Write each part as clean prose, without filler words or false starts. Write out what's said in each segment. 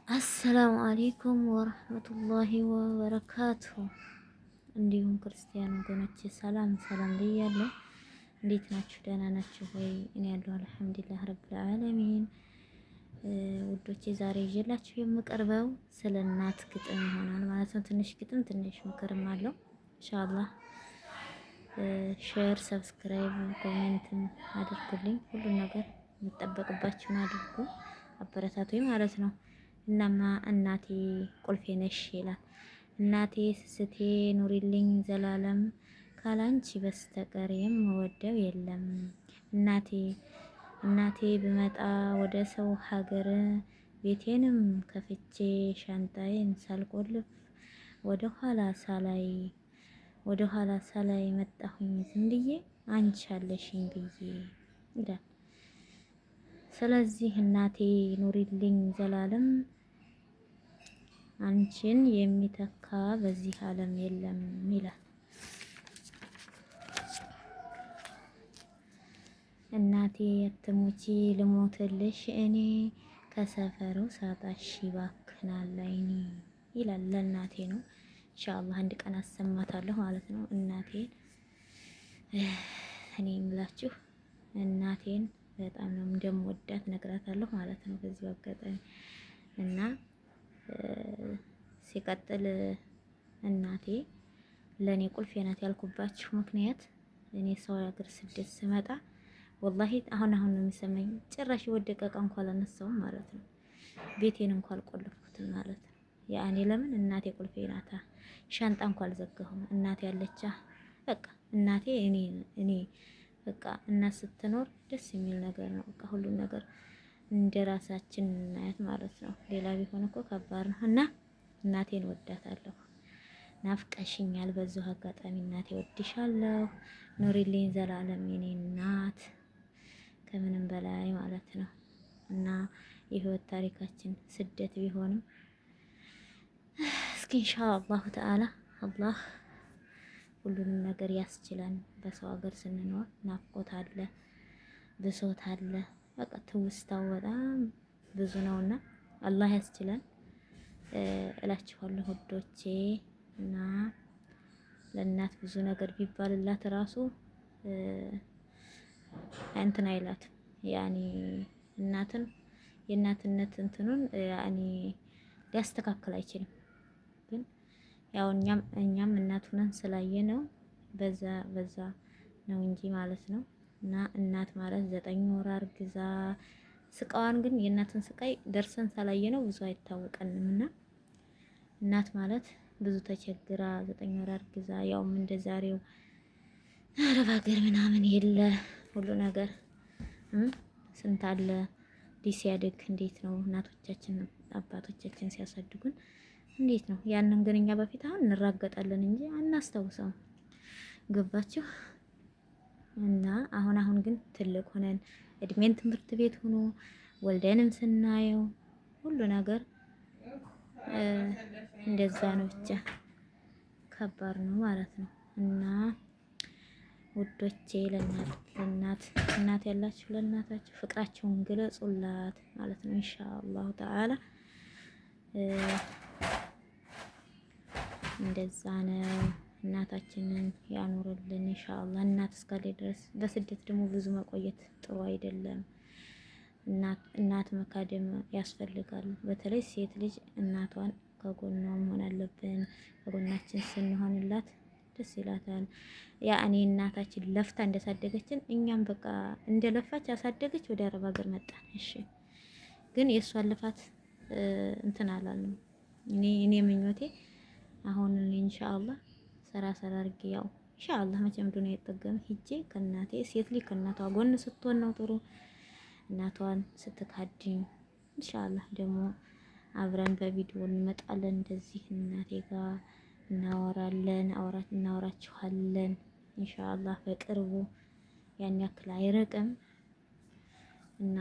አሰላሙ አሌይኩም ወረህመቱላሂ ወበረካቱ። እንዲሁም ክርስቲያን ወገኖቼ ሰላም ሰላም ብያለሁ። እንዴት ናችሁ? ደህና ናችሁ ወይ? እኔ ያለሁ አልሐምዱሊላህ ረብል ዓለሚን። ውዶቼ ዛሬ ይዤላችሁ የምቀርበው ስለ እናት ግጥም ይሆናል ማለት ነው። ትንሽ ግጥም ትንሽ ምክርም አለው ኢንሻአላህ። Share፣ subscribe፣ comment ም አድርጉልኝ። ሁሉን ነገር የሚጠበቅባችሁን አድርጉ፣ አበረታቱኝ ማለት ነው። እናማ እናቴ ቁልፌ ነሽ ይላል። እናቴ ስስቴ ኑሪልኝ ዘላለም ካላንቺ በስተቀር የምወደው የለም። እናቴ እናቴ ብመጣ ወደ ሰው ሀገር ቤቴንም ከፍቼ ሻንጣዬን ሳልቆልፍ ወደ ኋላ ሳላይ ወደ ኋላ ሳላይ መጣሁኝ ዝም ብዬ አንቺ አለሽኝ ብዬ ይላል። ስለዚህ እናቴ ኑሪልኝ ዘላለም አንቺን የሚተካ በዚህ ዓለም የለም ይላል። እናቴ አትሙቺ ልሞትልሽ እኔ ከሰፈሩ ሳጣሽ ይባክናል አይኔ ይላል። ለእናቴ ነው። ኢንሻአላህ አንድ ቀን አሰማታለሁ ማለት ነው። እናቴን እኔ የምላችሁ እናቴን በጣም ነው እንደምወዳት ነግራታለሁ ማለት ነው በዚሁ አጋጣሚ እና ሲቀጥል እናቴ ለእኔ ቁልፌ ናት ያልኩባችሁ ምክንያት እኔ ሰው ሀገር ስደት ስመጣ ወላሂ አሁን አሁን ነው የሚሰማኝ። ጭራሽ የወደቀ እቃ እንኳን አላነሳውም ማለት ነው። ቤቴን እንኳን አልቆለፍኩትም ማለት ነው። ያኔ ለምን እናቴ ቁልፌ ናታ። ሻንጣ እንኳን አልዘጋሁም። እናቴ ያለቻ በቃ እናቴ እኔ በቃ እናት ስትኖር ደስ የሚል ነገር ነው። በቃ ሁሉን ነገር እንደ ራሳችን እናያት ማለት ነው። ሌላ ቢሆን እኮ ከባድ ነው። እና እናቴን ወዳታለሁ። ናፍቀሽኛል። በዚሁ አጋጣሚ እናቴ ወድሻለሁ። ኑሪልኝ ዘላለም የኔ እናት ከምንም በላይ ማለት ነው። እና የህይወት ታሪካችን ስደት ቢሆንም እስኪ ኢንሻአላሁ ተዓላ አላህ ሁሉንም ነገር ያስችለን። በሰው ሀገር ስንኖር ናፍቆት አለ፣ ብሶት አለ። በቃ ትውስታው በጣም ብዙ ነውና አላህ ያስችለን እላችኋለሁ ውዶቼ። እና ለእናት ብዙ ነገር ቢባልላት ራሱ እንትን አይላትም። ያኒ እናትን የእናትነት እንትኑን ያኒ ሊያስተካክል አይችልም። ግን ያው እኛም እናት ሆነን ስላየ ነው በዛ በዛ ነው እንጂ ማለት ነው። እና እናት ማለት 9 ወር አርግዛ ስቃዋን ግን የእናትን ስቃይ ደርሰን ሳላየ ነው ብዙ አይታወቀንም። እና እናት ማለት ብዙ ተቸግራ 9 ወር አርግዛ ያውም እንደ ዛሬው አረብ ሀገር ምናምን የለ ሁሉ ነገር ስንት አለ ሲያድግ እንዴት ነው እናቶቻችን አባቶቻችን ሲያሳድጉን እንዴት ነው ያንን ግን እኛ በፊት አሁን እንራገጣለን እንጂ አናስታውሰውም። ገባችሁ? እና አሁን አሁን ግን ትልቅ ሆነን እድሜን ትምህርት ቤት ሆኖ ወልደንም ስናየው ሁሉ ነገር እንደዛ ነው። ብቻ ከባድ ነው ማለት ነው። እና ውዶቼ ለእናት ለእናት እናት ያላችሁ ለእናታችሁ ፍቅራቸውን ግለጹላት ማለት ነው። ኢንሻአላሁ ተዓላ እንደዛ ነው። እናታችንን ያኑርልን ኢንሻአላህ። እናት እስካለ ድረስ በስደት ደግሞ ብዙ መቆየት ጥሩ አይደለም። እናት መካደም ያስፈልጋል። በተለይ ሴት ልጅ እናቷን ከጎኗ መሆን አለብን። ከጎናችን ስንሆንላት ደስ ይላታል። ያ እኔ እናታችን ለፍታ እንዳሳደገችን እኛም በቃ እንደለፋች ያሳደገች ወደ አረብ ሀገር መጣን። እሺ ግን የእሷን ልፋት እንትን አላልንም። እኔ ምኞቴ አሁን ኢንሻአላህ ሰራ ሰራ አድርጌ ያው ኢንሻአላህ መቼም ዱንያ አይጠገም ሂጄ ከእናቴ ሴት ልጅ ከእናቷ ጎን ስትሆን ነው ጥሩ። እናቷን ስትካድኝ ኢንሻአላህ ደግሞ አብረን በቪዲዮ እንመጣለን። እንደዚህ እናቴ ጋር እናወራለን፣ እናወራችኋለን። ኢንሻአላህ በቅርቡ ያን ያክል አይርቅም እና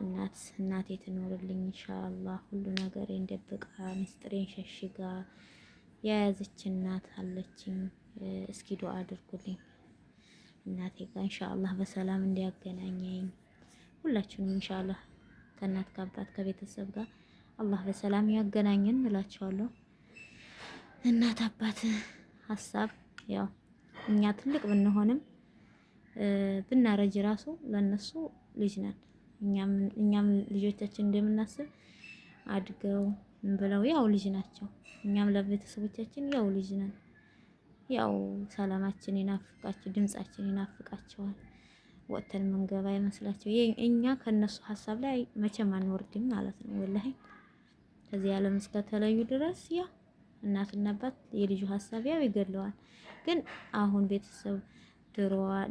እናት እናቴ ትኖርልኝ ኢንሻአላህ። ሁሉ ነገሬን ደብቃ ምስጢሬን ሸሽጋ የያዘች እናት አለችኝ። እስኪ ዱአ አድርጉልኝ እናቴ ጋር ኢንሻአላህ በሰላም እንዲያገናኘኝ። ሁላችሁንም ኢንሻአላህ ከእናት ከአባት ከቤተሰብ ጋር አላህ በሰላም ያገናኘን እላቸዋለሁ። እናት አባት ሀሳብ ያው እኛ ትልቅ ብንሆንም ብናረጅ ራሱ ለነሱ ልጅ ነን። እኛም ልጆቻችን እንደምናስብ አድገው ብለው ያው ልጅ ናቸው። እኛም ለቤተሰቦቻችን ያው ልጅ ነን። ያው ሰላማችን ይናፍቃቸው፣ ድምጻችን ይናፍቃቸዋል። ወጥተን ምንገባ ይመስላቸው። እኛ ከነሱ ሀሳብ ላይ መቼም አንወርድም ማለት ነው። ወላሂ ከዚህ ዓለም እስከተለዩ ድረስ ያው እናትና አባት የልጁ ሀሳብ ያው ይገድለዋል። ግን አሁን ቤተሰብ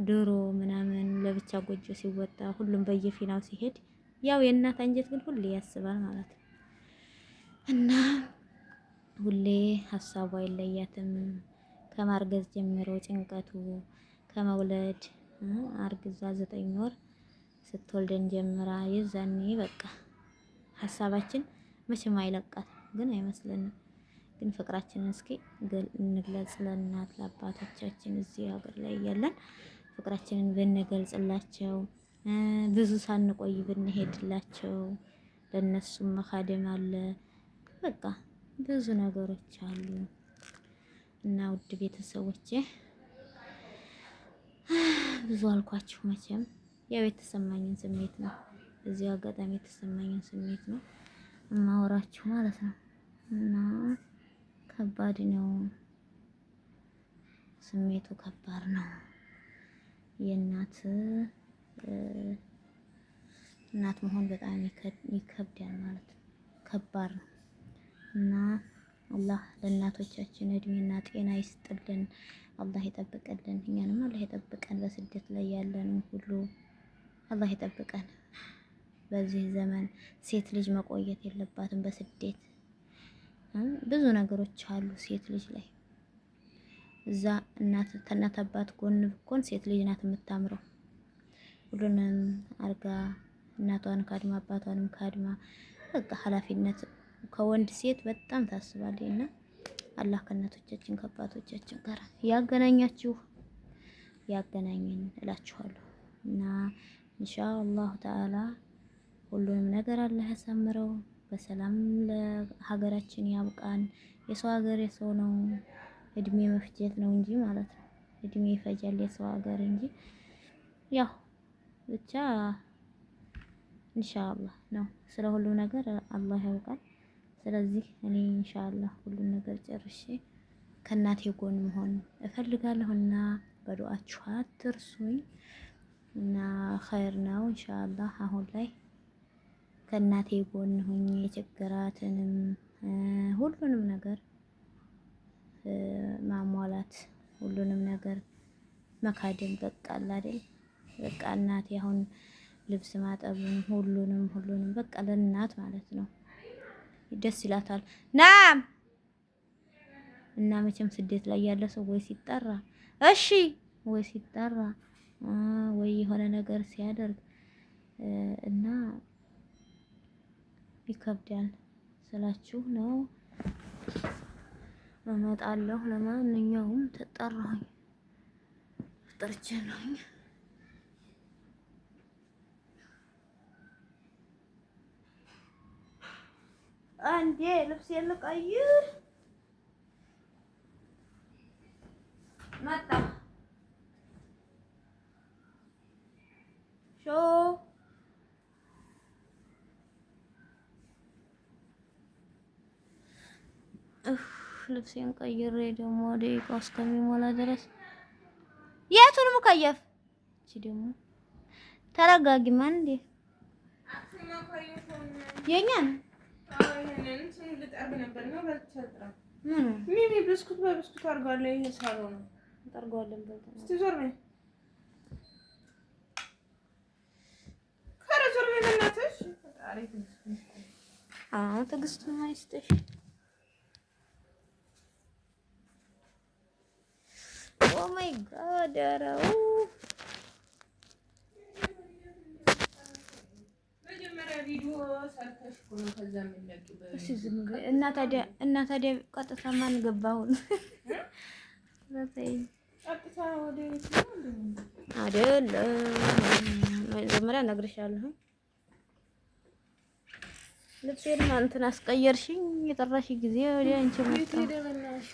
ድሮ ምናምን ለብቻ ጎጆ ሲወጣ ሁሉም በየፊናው ሲሄድ ያው የእናት አንጀት ግን ሁሌ ያስባል ማለት ነው። እና ሁሌ ሀሳቡ አይለያትም። ከማርገዝ ጀምሮ ጭንቀቱ ከመውለድ አርግዛ 9 ወር ስትወልደን ጀምራ የዛኔ በቃ ሀሳባችን መቼም አይለቃትም፣ ግን አይመስለንም። ግን ፍቅራችንን እስኪ እንግለጽ ለእናት ለአባቶቻችን እዚህ ሀገር ላይ እያለን ፍቅራችንን ብንገልጽላቸው ብዙ ሳንቆይ ብንሄድላቸው ለነሱም መካደም አለ። በቃ ብዙ ነገሮች አሉ። እና ውድ ቤተሰቦቼ ብዙ አልኳችሁ። መቼም ያው የተሰማኝን ስሜት ነው፣ እዚሁ አጋጣሚ የተሰማኝን ስሜት ነው እማወራችሁ ማለት ነው። እና ከባድ ነው ስሜቱ፣ ከባድ ነው። የእናት እናት መሆን በጣም ይከብዳል ማለት ነው። ከባድ ነው። እና አላህ ለእናቶቻችን እድሜና ጤና ይስጥልን። አላህ ይጠብቅልን። እኛንም አላህ ይጠብቀን። በስደት ላይ ያለነው ሁሉ አላህ ይጠብቀን። በዚህ ዘመን ሴት ልጅ መቆየት የለባትም በስደት። ብዙ ነገሮች አሉ ሴት ልጅ ላይ። እዛ እናት ከእናት አባት ጎን ብኮን ሴት ልጅ ናት የምታምረው። ሁሉንም አርጋ እናቷን ካድማ አባቷንም ካድማ በቃ ኃላፊነት ከወንድ ሴት በጣም ታስባለች። እና አላህ ከእናቶቻችን ከአባቶቻችን ጋር ያገናኛችሁ ያገናኘን እላችኋለሁ። እና ኢንሻአላሁ ተዓላ ሁሉንም ነገር አላህ ያሳምረው፣ በሰላም ለሀገራችን ያብቃን። የሰው ሀገር የሰው ነው፣ እድሜ መፍጀት ነው እንጂ ማለት ነው። እድሜ ይፈጃል የሰው ሀገር እንጂ ያው ብቻ ኢንሻአላህ ነው። ስለ ሁሉም ነገር አላህ ያውቃል። ስለዚህ እኔ ኢንሻአላህ ሁሉን ነገር ጨርሼ ከእናቴ ጎን መሆን እፈልጋለሁና በዱአችሁ አትርሱኝ። እና ኸይር ነው ኢንሻአላህ። አሁን ላይ ከእናቴ ጎን ሁኜ የቸገራትንም ሁሉንም ነገር ማሟላት ሁሉንም ነገር መካደም በቃ አለ አይደል? በቃ እናቴ አሁን ልብስ ማጠብም ሁሉንም ሁሉንም በቃ ለእናት ማለት ነው ደስ ይላታል። ናም እና መቼም ስደት ላይ ያለ ሰው ወይ ሲጠራ እሺ ወይ ሲጠራ ወይ የሆነ ነገር ሲያደርግ እና ይከብዳል ስላችሁ ነው። እመጣለሁ። ለማንኛውም ተጠራሁኝ፣ ተጠርቻለሁኝ። አንዴ ልብስ ልቀይር መጣ። ሾ ልብሴን ቀይሬ ደግሞ ደቂቃው እስከሚሞላ ድረስ የቱን ሙከየፍ እቺ ደግሞ ተረጋጊማ እንዴ የኛን ሚሚ ብስኩት በብስኩት አድርጋለሁ። ይሄ ሳሎን ጠርገዋለን። እስቲ ዞር በይ፣ ኧረ ዞር በይ በእናትሽ። አዎ ትዕግስቱን አይስጥሽ። Oh my God! ኧረ እና ታዲያ ቀጥታ ማን ገባ አሁን? አይደለም መጀመሪያ እነግርሻለሁ። ልብሴን እንትን አስቀየርሽኝ። የጠራሽ ጊዜ ወዲያ አንቺ የት መጣ ሄደ በእናትሽ?